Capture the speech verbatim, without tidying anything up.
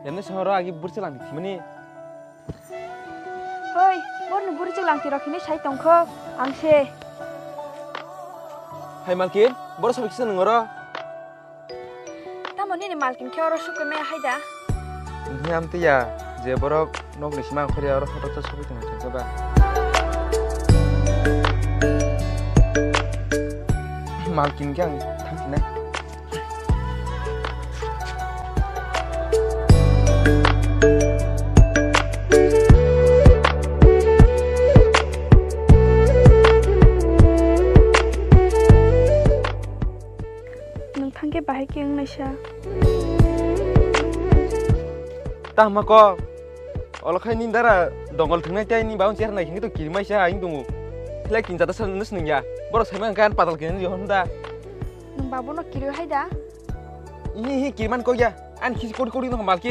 Emni songro agi bursa langti thimani. Hoi, borni bursa langti rok hini sai tongkho, ang se. Hai Malkin, boro sabai kisa nungoro. Tamo nini Malkin khe oro sukui maya hai da? Nini amtwi ya, je borok nokni sima khori oro hotok ta sukui tongma tongsa ba. Malkin khe ang thangsinai. Nwng thangkhe bahai khe wngnaisa. Tamo kok. Olo khai nini dara dongol thwngnai tei nini baun cher nai hwnwi to kirimaisa ang tongo. Khlai kinsa da san nus nungya. Borok saimang kan patal kini yo honda. Nwng babono kiriwi hai da? Ihi hi kiriman kok ya. An khisi kori kori no Malkin.